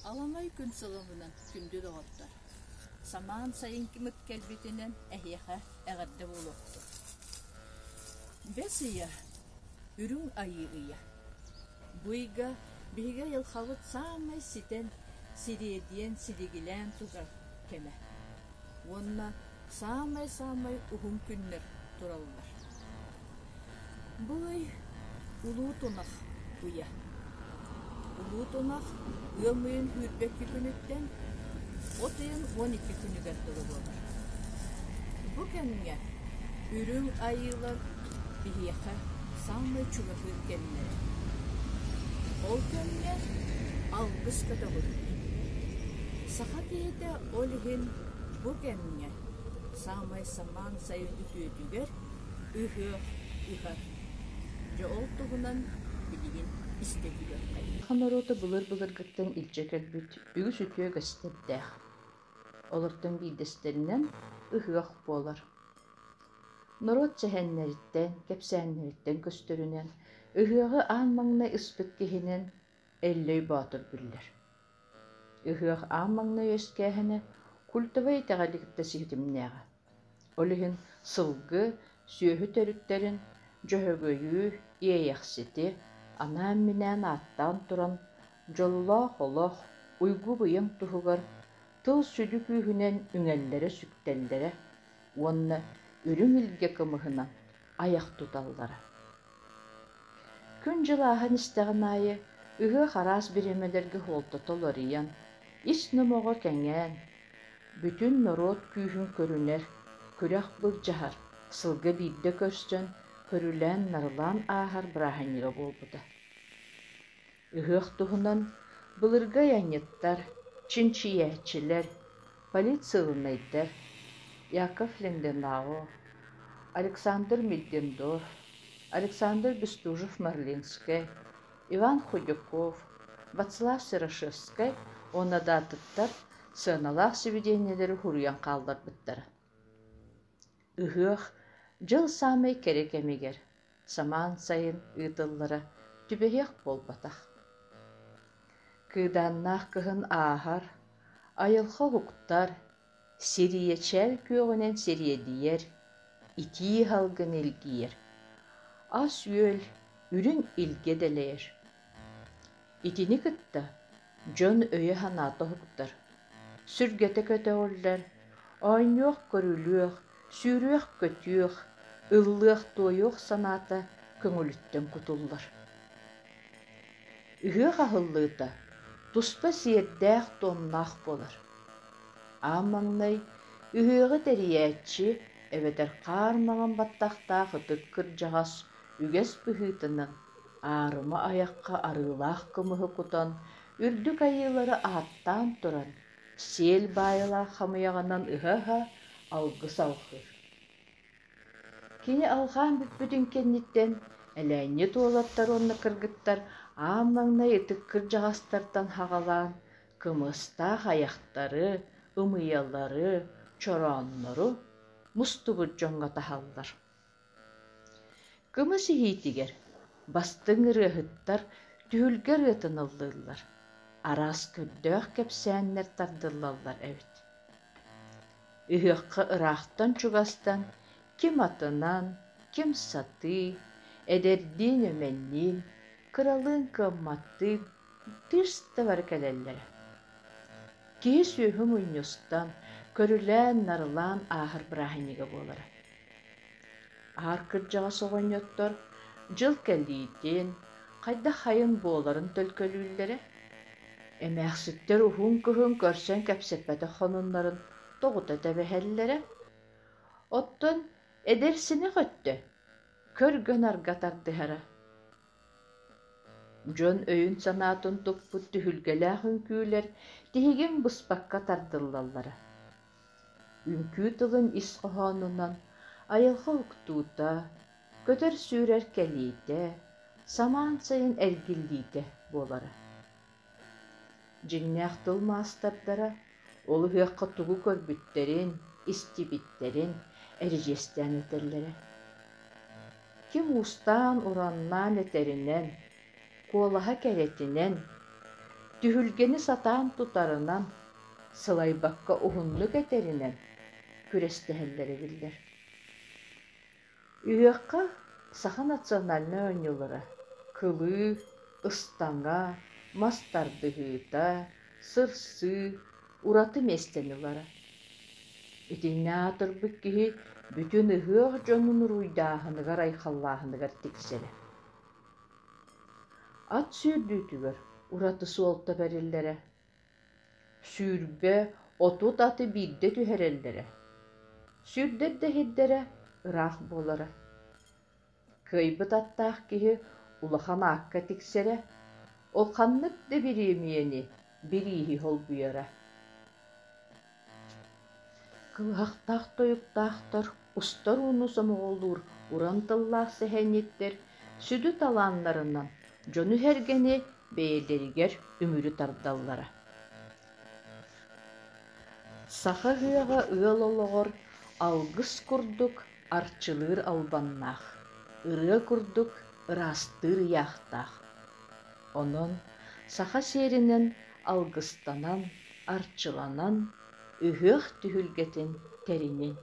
Аламай күн сылымынан, күндү доҕоттор! Самаан сайыҥҥыт кэлбитинэн эһиэхэ эҕэрдэ буолуохтун! Бэс ыйа, Үрүҥ Айыы ыйа. Бу ыйга биһиги айылҕабыт саамай ситэн, сириэдийэн, силигилээн турар кэмэ. Уонна саамай-саамай уһун күннэр тураллар. Бу ый Улуу Тунах ыйа. Улуу Тунах ыам ыйын сүүрбэкки күнүттэн от ыйын 12 күнүгэр дылы буолар. Бу кэмҥэ Үрүҥ Айыылар биһиэхэ саамай чугаһыыр кэмнэрэ. Ол кэмҥэ алгыс көтөҕүллэр. Саха киһитэ ол иһин бу кэмҥэ саамай самаан сайын үтүөтүгэр ыһыах ыһар. Дьэ ол туһунан билигин истэ түһүөххэйиҥ. Саха норуота былыр-былыргыттан илдьэ кэлбит үгүс үтүө үгэстэрдээх. Олортон биирдэстэринэн ыһыах буолар. Норуот сэһэннэриттэн, кэпсээннэриттэн көстөрүнэн, ыһыаҕы аан маҥнай ыспыт киһинэн Эллэй Боотур биллэр. Ыһыах аан маҥнай үөскээһинэ культовай итэҕэли кытта ситимнээҕэ. Ол иһин сылгы, сүөһү төрүттэрин, Дьөһөгөйү, Иэйэхсити анаан-минээн ааттаан туран дьоллоох олох, уйгу-быйаҥ туһугар тыл сүдү күүһүнэн үҥэллэрэ-сүктэллэрэ уонна үрүҥ илгэ кымыһынан айах туталлара. Күн-дьыл ааһан истэҕин аайы ыһыах араас бириэмэлэргэ суолтата уларыйан, ис номоҕо кэҥээн, бүтүн норуот күүһүн көрүнэр, күрэх былдьаһар, сылга биирдэ көрсөн, көрүлээн-нарылаан ааһар бырааһынньыга буолбута. Ыһыах туһунан былыргы айанньыттар, чинчийээччилэр, политсыылынайдар Яков Линденау, Александр Миддендорф, Александр Бестужев-Марлинскай, Иван Худяков, Вацлав Серошевскай уонна да атыттар сыаналаах сибидиэнньэлэри суруйан хаалларбыттара. Ыһыах дьыл саамай кэрэ кэмигэр, самаан сайын ыытыллара түбэһиэх буолбатах. Кыыдааннаах кыһын ааһар, айылҕа уһуктар, сириэчээл күөҕүнэн сириэдийэр, итии салгын илгийэр, ас-үөл үрүҥ илгэ дэлэйэр. Итини кытта дьон өйө-санаата уһуктар, сүргэтэ көтөҕүллэр, оонньуох-көрүлүөх, сүүрүөх-көтүөх, ыллыах-туойуох санаата көҥүлүттэн кутуллар. Ыһыах аһыллыыта туспа сиэрдээх-туомнаах буолар. Аан маҥнай ыһыаҕы тэрийээччи эбэтэр хаар маҥан баттахтаах ытык кырдьаҕас үгэс быһыытынан аарыма айахха арыылаах кымыһы кутан, үрдүк айыылары ааттаан туран, сиэл баайылаах хамыйаҕынан ыһа-ыһа алгыс алҕыыр. Кини алҕаан бүппүтүн кэнниттэн элээнньит уолаттар уонна кыргыттар аан маҥнай ытык кырдьаҕастартан саҕалаан кымыстаах айахтары, ымыйалары, чорооннору мустубут дьоҥҥо таһаллар. Кымыс иһиитигэр бастыҥ ырыаһыттар түһүлгэ ырыатын ыллыыллар, араас көрдөөх кэпсээннэр тардыллаллар эбит. Ыһыахха ыраахтан-чугастан ким атынан, ким сатыы, эдэрдиин-эмэнниин, кыралыын-кыамматтыын тыыс да бары кэлэллэрэ. Киһи-сүөһү мунньустан, көрүлээн-нарылаан ааһар бырааһынньыга буолара. Аар кырдьаҕас оҕонньоттор дьыл кэлиитин, хайдах хайын буоларын төлкөлүүллэрэ, эмээхситтэр уһун кыһын көрсөн кэпсэппэтэх сонуннарын тоҕута тэбэһэллэрэ, оттон эдэр сэнэх өттө көргө-нарга тардыһара. Дьон өйүн-санаатын туппут түһүлгэлээх үҥкүүлэр тиһигин быспакка тардыллаллара. Үҥкүү тылын ис хоһоонунан айылҕа уһуктуута, көтөр-сүүрэр кэлиитэ, самаан сайын эргиллиитэ буолара. Дьиҥнээх тыл маастардара ол ыһыахха тугу көрбүттэрин, истибиттэрин эридьиэстээн этэллэрэ. Ким уустаан-ураннаан этэринэн, куолаһа кэрэтинэн, Түһүлгэни сатаан тутарынан, сылайбакка уһуннук этэринэн күрэстэһэллэрэ биллэр. Ыһыахха саха национальнай оонньуулара кылыы, ыстаҥа, мас тардыһыыта, сырсыы ураты миэстэни ылара. Итиннэ аатырбыт киһи бүтүн ыһыах дьонун уруйдааһыныгар-айхаллааһыныгар тиксэрэ. Ат сүүрдүүтүгэр ураты суолта бэриллэрэ. 20, 30 аты биирдэ түһэрэллэрэ. Сүүрдэр да иһирдэрэ ыраах буолара. Кыайбыт аттаах киһи улахан аакка тиксэрэ, ол ханнык да бириэмийэни, бирииһи холбуйара. Кылыһахтаах тойуктаахтар устар ууну сомоҕолуур уран тыллаах сэһэнньиттэр сүдү талааннарынан дьону-сэргэни бэйэлэригэр үмүрү тардаллара. Саха ыһыаҕа ыал олоҕор алгыс курдук арчылыыр албаннаах, ырыа курдук ыраастыыр ыйаахтаах. Онон саха сиэринэн алгыстанан, арчыланан ыһыах түһүлгэтин тэриниҥ.